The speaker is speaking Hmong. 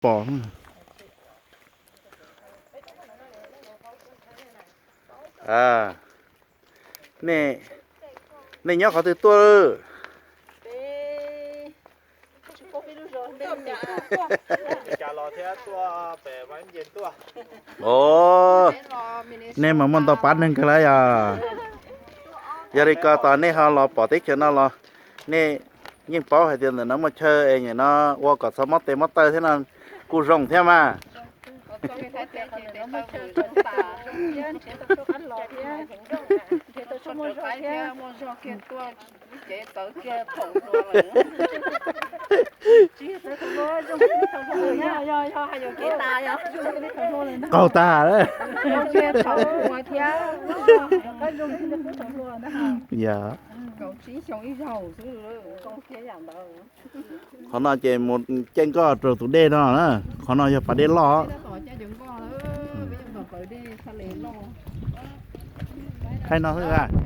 Pom. Nej, nej nyob qhov twg tuaj? Os, nej mas muaj ntau pab neeg kawg lawm yog. Yog li ko tos nej ho los pom teb chaws no los nej yeej paub hais tias ntawm no muaj chaw es nim no ua kom txhob mob tes mob taw thiab no kuj zoo thiab mas. Qaug tag lawm. Yog. Qhov no ces mus caij nkoj rau tus dej no na. Qhov no yog pas dej loj. Thaij no xwb.